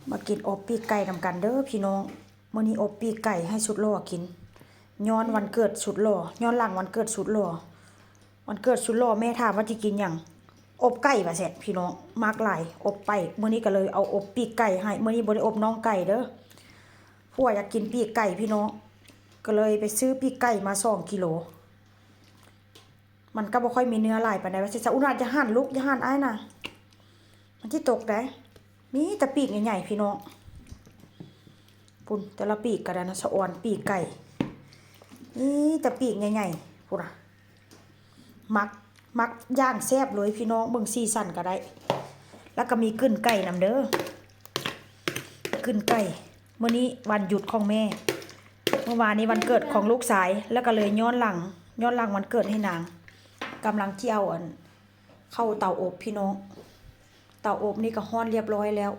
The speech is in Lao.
ມາກິນອົບປີກໄກ່ນຳກັນເດີພີ່ນ້ອງ. ມື້ນີ້ອົບປີກໄກ່ໃຫ້ສຸດຫຼໍ່ກິນ ຍ້ອນວັນເກີດສຸດຫຼໍ່ ຍ້ອນຫຼັງວັນເກີດສຸດຫຼໍ່. ວັນເກີດສຸດຫຼໍ່ແມ່ຖາມວ່າຊິກິນຫຍັງ? ອົບໄກ່ວ່າຊັ້ນພີ່ນ້ອງ, ມັກຫຼາຍອົບໄກ່. ມື້ນີ້ກໍເລີຍເອົາອົບປີກໄກ່ໃຫ້. ມື້ນີ້ບໍ່ໄດ້ອົບໜອງໄກ່ເດີ, ຜົວຢາກກິນປີກໄກ່ພີ່ນ້ອງ, ກໍເລີຍໄປຊື້ປີກໄກ່ມາສອງກິໂລ. ມັນກໍບໍ່ຄ່ອຍມີເນື້ອຫຼາຍປານໃດ. ວ່າຊິ ສາວອຸນາ ຢ່າຫັນລູກ, ຢ່າຫັນອ້າຍນະ, ມັນຊິຕົກໄດ໋. ມີແຕ່ປີກໃຫຍ່ໆ ພີ່ນ້ອງ. ພຸ້ນ ແຕ່ລະປີກກໍໄດ້ນະ, ສະອອນປີກໄກ່ ມີແຕ່ປີກໃຫຍ່ໆ ພຸ້ນນະ. ໝັກ ໝັກຢ່າງແຊບເລີຍພີ່ນ້ອງ, ເບິ່ງສີສັນກໍໄດ້. ແລ້ວກໍມີກຶ້ນໄກ່ນຳເດີ, ກຶ້ນໄກ່. ມື້ນີ້ວັນຢຸດຂອງແມ່, ເມື່ອວານນີ້ວັນເກີດຂອງລູກຊາຍ, ແລ້ວກໍເລີຍຍ້ອນຫຼັງ ຍ້ອນຫຼັງວັນເກີດໃຫ້ນາງ. ກຳລັງຊິເອົາອັນ ເຂົ້າເຕົາອົບພີ່ນ້ອງ. ເຕົາອົບນີ້ກໍຮ້ອນລຽບຮ້ອຍແລ້ວ.